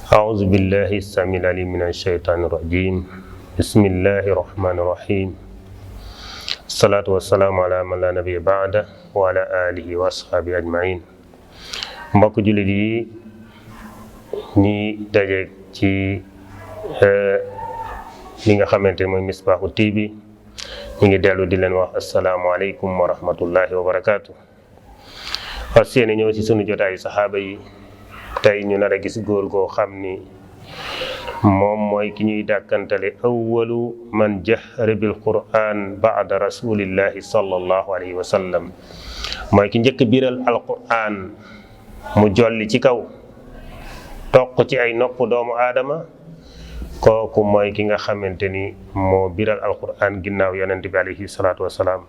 أعوذ بالله السميع العليم من الشيطان الرجيم بسم الله الرحمن الرحيم الصلاة والسلام على من لا نبي بعده وعلى آله وأصحابه أجمعين mbokk jullit yi ñi daje ci li nga xamante mooy Misbahou TV ñu ngi dellu di leen wax asalaamaaleykum wa rahmatullahi wa barakaatu. fas yéene ñëw ci sunu jotaayu saxaaba yi tey ñu nar a gis góor goo xam ni moom mooy ki ñuy dàkkantale awwalu man jahara bil quran baada rasulillahi sallallahu alayhi wa sallam mooy ki njëkk biral alquran mu jolli ci kaw toq ci ay nopp doomu aadama kooku mooy ki nga xamante ni moo biral alquran ginnaaw yonent bi alayhi salaatu wasalaam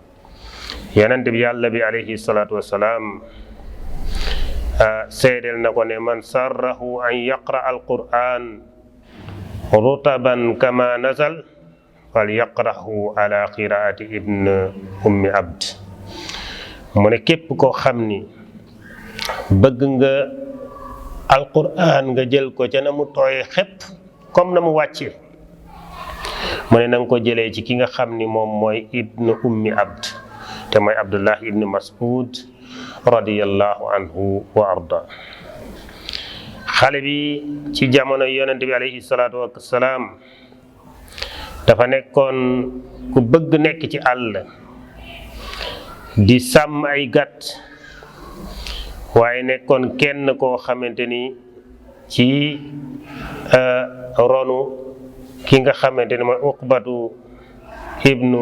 yonent bi yàlla bi alayhi salaatu wasalaam seedeel na ko ne man sarrahu an yaqra alquran rutaban kama nazal fal yaqrahu ala qiraati ibn ummi abd mu ne képp koo xam ni bëgg nga alquran nga jël ko ca na mu tooye xepp comme na mu wàcce mu ne na nga ko jëlee ci ki nga xam ni moom mooy ibn ummi abd te mooy abdullah ibn mas'ud radiyallahu anhu wa arda xale bi ci jamono yonent bi alayhi salaatu wassalaam dafa nekkoon ku bëgg nekk ci àll di sàmm ay gàtt waaye nekkoon kenn koo xamante ni ci ronu ki nga xamante ni mooy uqbatu ibnu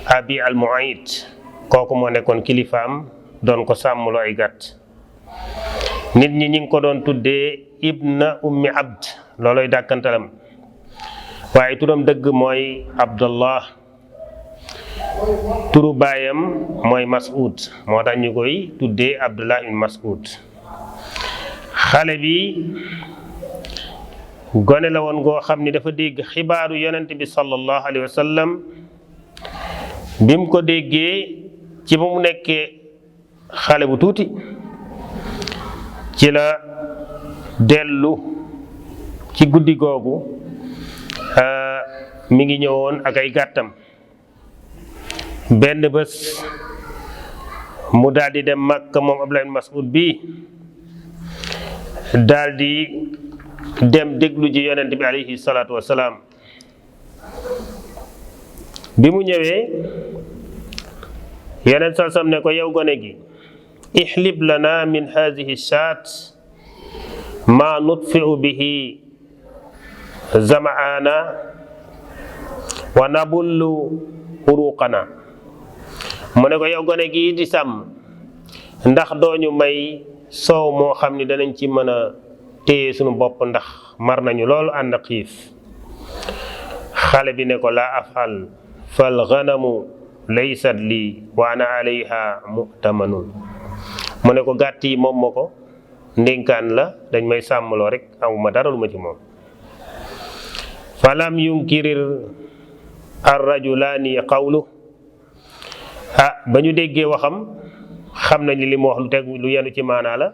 abi al muayt kooku moo nekkoon kilifaam doon ko sàmmloo ay gàtt nit ñi ngi ko doon tuddee ibna ummi abd looloy dàkkantalam waaye turam dëgg mooy abdullah turu baayam mooy mas'ud moo tax ñu koy tuddee abdullah ibn mas'ud xale bi gone la woon goo xam ni dafa dégg xibaaru yonent bi sallallahu alayhi wa sallam bi mu ko déggee ci ba mu nekkee xale bu tuuti ci la dellu ci guddi googu mi ngi ñëwoon ak ay gàttam benn bés mu daal di dem Makka moom Abdullah ibn Mas'ud bi daal di dem déglu ji yonent bi alayhi salaatu wassalaam bi mu ñëwee yonent sallam ne ko yow gone gi ihlib lana min hadhihi shaat ma nutfi'u bihi zama'ana wa nabullu uruqana mu ne ko yow gone gi di sàmm ndax dooñu may soow moo xam ni danañ ci mën a téye sunu bopp ndax mar nañu loolu ànd ak xiif xale bi ne ko laa afal fal ganamu laysat lii wa ana alayha mu'tamanun mu ne ko gàtt yi moom ma ko ndénkaan la dañ may sàmmloo rek amuma dara lu ma ci moom falam yunkirir ar-rajulaani qawlu ba ñu déggee waxam xam nañ li mu wax lu teg lu yenu ci maanaa la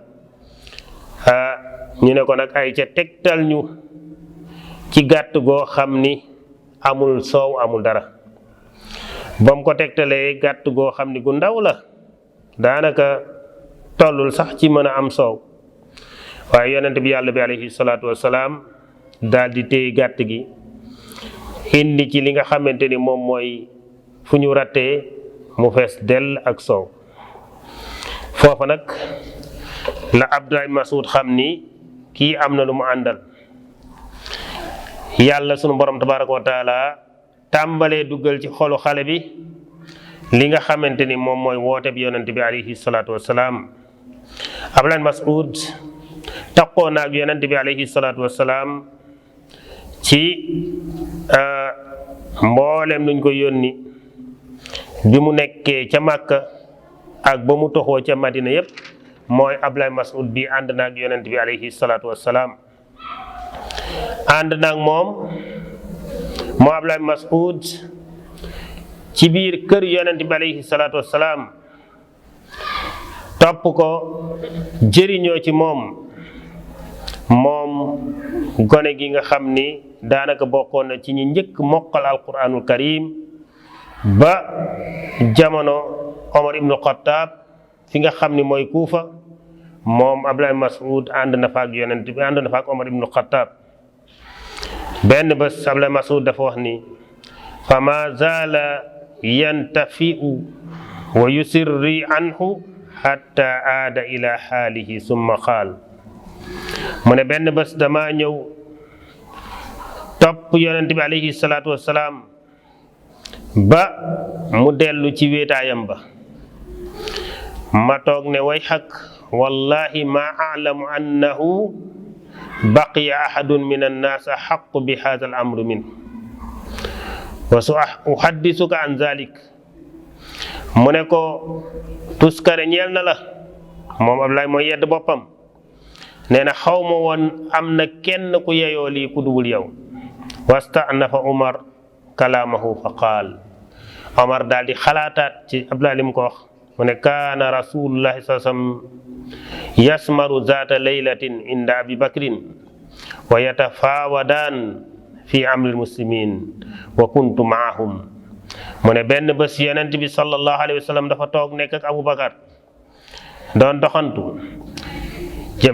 ñu ne ko nag ay ca tegtal ñu ci gàtt goo xam ni amul soow amul dara ba mu ko tegtalee gàtt goo xam ni gu ndaw la daanaka tollul sax ci mën a am soow waaye yonent bi yàlla bi alayhi salaatu wassalaam daal di téye gàtt gi indi ci li nga xamante ni moom mooy fu ñu rattee mu fees dell ak soow foofa nag la Abdullah ibn Mas'ud xam ni kii am na lu mu àndal yàlla sunu borom tabaraka wa taala tàmbalee duggal ci xolu xale bi li nga xamante ni moom mooy woote bi yonent bi alayhi salaatu wassalaam Abdullah ibn Mas'ud taqoo naag yonent bi alayhi salaatu wassalaam ci mboolem luñ ko yónni bi mu nekkee ca Makka ak ba mu toxoo ca Madina yépp mooy Abdullah ibn Mas'ud bi ànd naag yonent bi alayhi salaatu wassalaam ànd naag moom Abdullah ibn Mas'ud ci biir kër yonent bi alayhi salaatu wassalaam topp ko jëriñoo ci moom moom gone gi nga xam ni daanaka bokkoon na ci ñi njëkk mokkal alquranul karim ba jamono Omar ibnu Xattaab fi nga xam ni mooy Kuufa moom Abdullah Mas'ud ànd na fa ak yonent bi ànd na fa ak Omar ibnu Xattaab benn bés Abdullah Mas'ud dafa wax ni fa ma zaala yantafi'u wa yusirri anhu hatta aada ila xaalihi summa qaal mu ne benn bés dama ñëw topp yonent bi alayhi salaatu wassalaam ba mu dellu ci wéetaayam ba ma toog ne way xak wallahi ma a'lamu annahu baqiya ahadun min annaas axaqu bi haadha al amru min wa su uhaddisuka an zalik mu ne ko tuskare ñeel na la moom Ablaay mooy yedd boppam nee na xaw ma woon am na kenn ku yeyoo lii ku dugul yow wasta'nafa Umar kalaamahu fa qaal Omar daal di xalaataat ci Ablaay li mu ko wax mu ne kaana rasulullahi sallallahu alayhi wasallam yasmaru zaata laylatin inda abi bakrin wa yatafaawadaan fi amri muslimin wa kuntu maahum mu ne benn bés yonent bi sallallahu alayhi wa sallam dafa toog nekk ak Aboubacar doon doxantu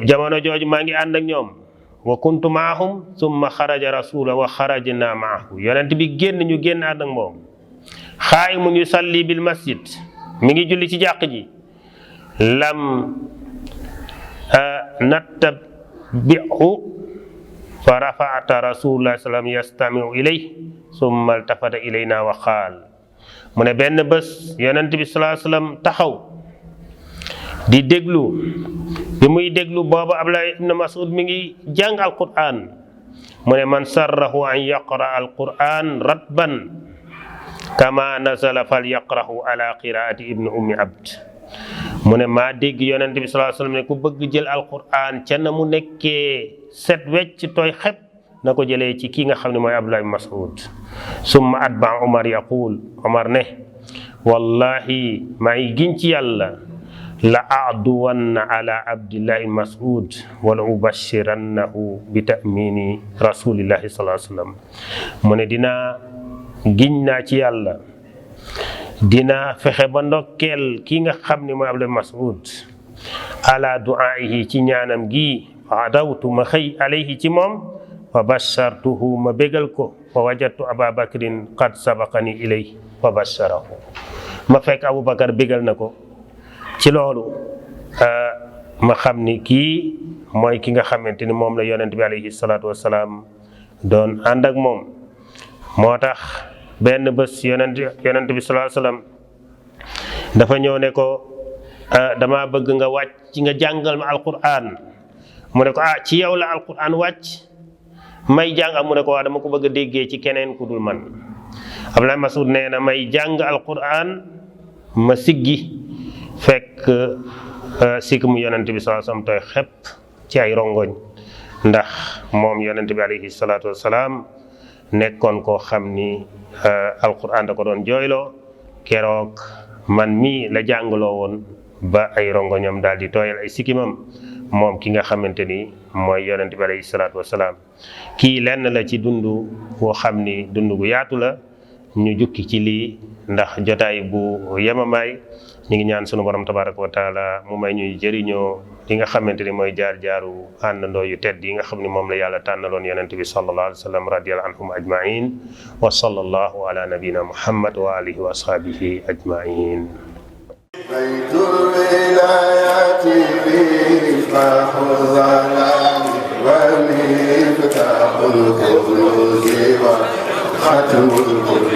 jamono jooju maa ngi ànd ak ñoom wa kuntu maahum summa xaraja rasula wa xarajna maahu yonent bi génn ñu génn ànd ak moom xaayimun yusalli bil masjid mi ngi julli ci jàq ji lam nattabi'u fa rafa'ata rasulullah sallam yastami'u ilayhi summa altafata ilayna wa qaal mu ne benn bés yonent bi sallallahu alayhi wasallam taxaw di déglu bi muy déglu booba Abdullah ibn Mas'ud mi ngi jàng alquran mu ne man sarrahu an yaqra alquran ratban kama nazala fal yaqrahu ala qiraati ibn ummi abd mu ne maa dégg yonent bi sallallahu alayhi wasallam ne ku bëgg jël alquran ca na mu nekkee set wecc tooy xeb na ko jëlee ci kii nga xam ne mooy Abdullah ibn Mas'ud summa atba Omar yaqul Omar ne wallahi maa ngi giñ ci yàlla la a'duwanna ala Abdullah ibn Mas'ud wala ubashirannahu bi ta'mini rasulillahi sallallahu alayhi wasallam mu ne dinaa giñ naa ci yàlla dina fexe ba ndokkeel kii nga xam ne mooy Abdullah Mas'ud ala du'aa'ihi ci ñaanam gi fa adawtu ma xëy alayhi ci moom fa bashartuhu ma bégal ko fa wajadtu Aba Bakrin qad sabaqani ilayhi fa basharahu ma fekk Aboubacar bégal na ko ci loolu ma xam ni kii mooy ki nga xamante ni moom la yonent bi alayhi salaatu wassalaam doon ànd ak moom moo tax benn bés yonent bi sallallahu alayhi wasallam dafa ñëw ne ko dama bëgg nga wàcc nga jàngal ma alquran mu ne ko ci yow la alquran wàcc may jàng mu ne ko dama ko bëgg a déggee ci keneen ku dul man Abdullah Mas'ud nee na may jàng alquran ma siggi fekk sikk mu yonent bi sallallahu alayhi wasallam tooy xepp ci ay rongoñ ndax moom yonent bi alayhi salaatu wassalaam nekkoon koo xam ni alquran da ko doon jooyloo keroog man mii la jàngaloo woon ba ay rongoñam daal di tooyal ay sikkimam moom ki nga xamante ni mooy yonent bi alayhi salaatu wasalaam kii lenn la ci dund boo xam ni dund gu yaatu la ñu jukki ci lii ndax jotaay bu yemamaay ñu ngi ñaan sunu borom tabaraka wa taala mu may ñuy jëriñoo li nga xamante ni mooy jaar-jaaru àndandoo yu tedd yi nga xam ni moom la yàlla tànnaloon yonent bi sallallahu alayhi wa sallam radiyallahu anhum ajmain wa sallallahu ala nabina muhammad wa alihi wa ashabihi ajmain. بيت الولايات مفتاح الظلام ومفتاح الكنوز وختم القرآن